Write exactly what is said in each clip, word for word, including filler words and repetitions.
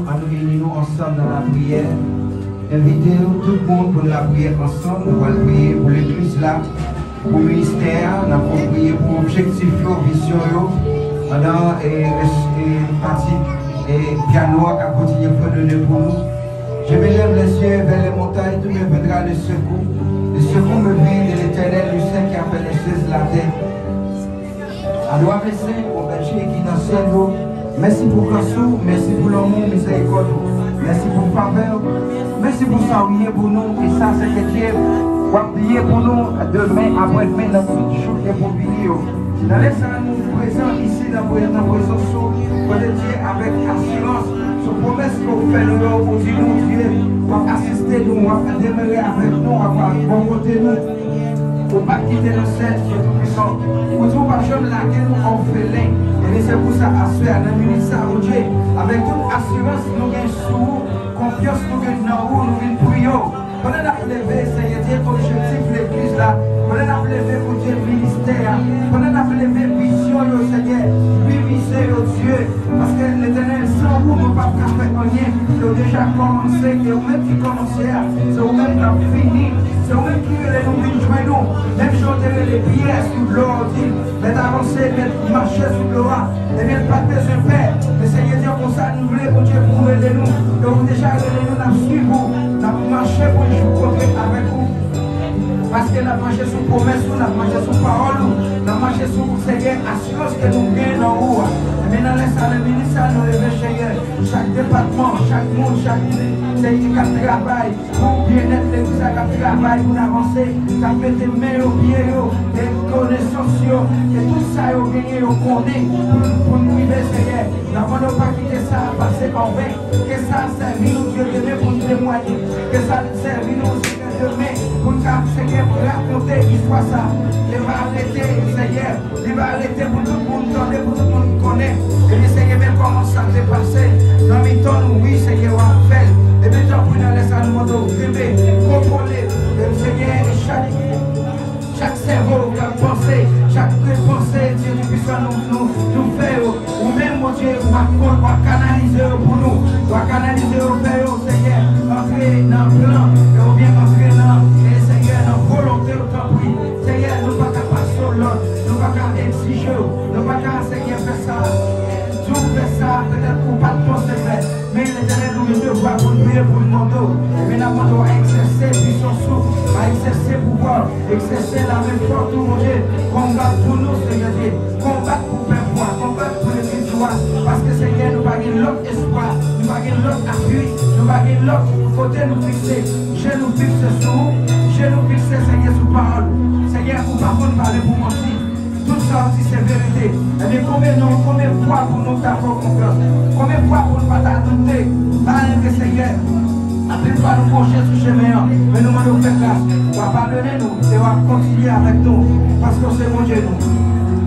Ann reyini nou ansanm nan lapriyè. Envite nou tout moun pou n lapriyè ansanm. Nou pral priye pou legliz la, pou ministè a. N ap priye pou objektif yo, vizyon yo. Pandan e, e, e pati e, pyano a k ap kontinye fredone pou nou. Je m'élève les yeux vers les montagnes, d'où me viendra le secours. Le secours me vient de l'Éternel, le Saint qui a fait les cieux et la terre. Alò, Pè Sen, Pè Bondye ki nan syèl yo, mèsi pou gras ou, mèsi pou lanmou, mizèrikòd ou, mèsi pou favè ou, mèsi pou sa ou ye pou nou, e sa, Sentètye, w ap ye pou nou demen, aprèdmen, nan tout jou ke pou vini yo. Nan lè sa, nou prezan isi nan pre-, nan prezans ou, Bondye, avèk asirans sou pwomès ke ou fè nou yo, ou di nou, Dye, w ap asiste nou, w ap demere avèk nou, w ap bò kote nou. Ou p ap kite nou sèl, Dye Toupisan. Ou di ou p ap janm lage nou òfelen. Ebyen, se pou sa, aswè a, nan minit sa, Bondye, avèk tout asirans nou gen sou ou, konfyans nou gen nan ou, nou vin priye w. Pandan n ap leve, Senyè Dye, objektif legliz la, pandan n ap leve, Bondye, ministè a, pandan n ap leve vizyon yo, Senyè, wi, vizyon yo, Dye, paske, Letènèl, san ou, nou p ap ka fè anyen. Se ou deja kòmanse, e ou menm ki kòmanse a, se ou menm k ap fini, se ou menm ki rele nou vin jwenn ou. Menm jan w te rele Pyè sou dlo a, w di, Mèt avanse, mèt mache sou dlo a. Ebyen, l pa t bezwen pè. Men Senyè Dye, konsa nou vle, Bondye, pou w rele nou. E ou deja rele nou, n ap swiv ou. N ap mache pou n kontre avèk ou. Paske n ap mache sou pwomès ou, n ap mache sou pawòl ou, n ap mache sou, Senyè, asirans ke nou gen nan ou a. Ebyen, nan lè sa, nan minit sa, nou leve, Senyè, chak depatman, chak moun, chak, Senyè, k ap travay, pou byennèt legliz la k ap travay, pou n avanse, k ap mete men yo, pye yo, e konesans yo, e tout sa yo genyen, yo konnen, pou, pou n rive, Senyè. N ap mande w pa kite sa pase anven. Ke sa sèvi nou, Dye, demen pou n temwaye. Ke sa sèvi nou, Senyè, demen pou n ka, Senyè, rakonte istwa sa. E pa rete, Senyè, Li va rete pou tout moun tande, pou tout moun konnen. Ebyen, Senyè, men kòman sa te pase nan mitan nou, wi, Senyè, w ap fè l. Ebyen, tanpri, nan lè sa, nou mande w kenbe, kontwole, e, Senyè, chak, chak sèvo k ap panse, chak panse, Dye Toupisan, nou, nou, nou fè yo. Ou menm, Bondye, w ap kon-, w ap kanalize yo pou nou. W ap kanalize yo, fè yo, Senyè, antre nan plan, e oubyen antre nan, e, Senyè, nan volonte w, tanpri. Senyè, nou pa ka pase w lòd, nou pa ka egzije w, nou pa ka, Senyè, fè sa, di w fè sa, petèt ou pa t panse fè. Men, Letènèl, nou resevwa pou n priye, pou n mande w. Ebyen, n ap mande w a egzèse pisans ou, a egzèse pouvwa w, egzèse lamen fòt ou, Bondye. Konbat pou nou, Senyè Dye. Konbat pou pèp ou a, konbat pou legliz ou a. Paske, Senyè, nou pa gen lòt espwa, nou pa gen lòt apui, nou pa gen lòt kote nou fikse. Je nou fikse sou ou, je nou fikse, Senyè, sou pawòl ou. Senyè, ou pa konn pale pou manti. Tout sa w di se verite. Ebyen, konbyen nou, konbyen fwa pou nou ta fè w konfyans? Konbyen fwa pou nou pa ta doute? Malgre, Senyè, anpil fwa nou pwoche sou chemen an, men nou mande w fè gras. W ap padone nou e w ap kontinye avèk nou. Paske w se Bondye nou.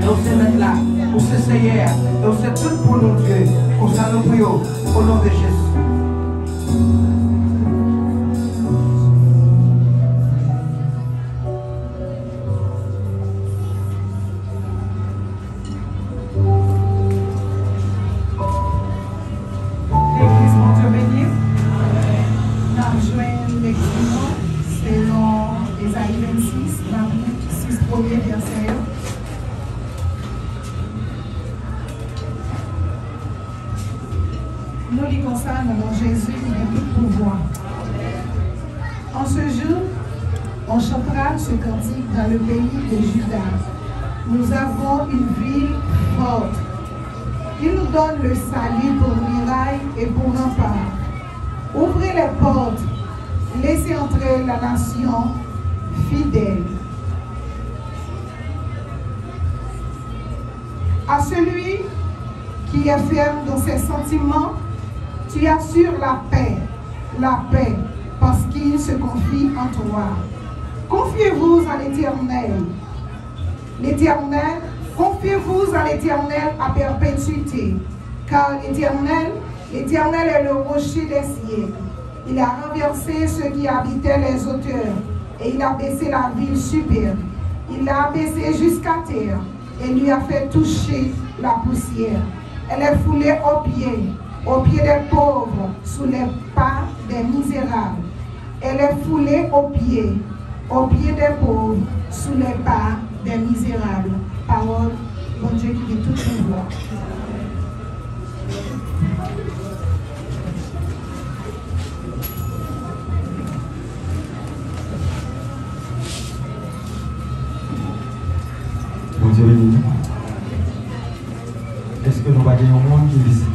E w se Mèt la. Ou se Seyè a. E w se tout pou nou, Dye. Konsa nou priye w. O non de Jezi. Legliz Bondye beni. N ap jwenn lekti nou selon Ezayi vennsis, n ap li sis premye vèsè yo. Nou li konsa nan non Jezi ki gen tout pouvwa. En ce jour, on chantera ce cantique dans le pays de Juda. Nous avons une ville forte. Il nous donne le salut pour muraille et pour rempart. Ouvrez les portes, laissez entrer la nation fidèle. À celui qui est ferme dans ses sentiments, tu assures la paix, la paix, parce qu'il se confie en toi. Confiez-vous à l'Éternel. L'Éternel, confiez-vous à l'Éternel à perpétuité, car l'Éternel, l'Éternel est le rocher des siècles. Il a renversé ceux qui habitaient les hauteurs, et il a baissé la ville superbe. Il l'a abaissée jusqu'à terre et lui a fait toucher la poussière. Elle est foulée aux pieds, Aux pieds des pauvres, sous les pas des misérables. Elle est foulée aux pieds, aux pieds des pauvres, sous les pas des misérables. Pawòl Bondye ki gen tout pouvwa. Bondye beni nou. Èske nou pa gen yon moun ki vise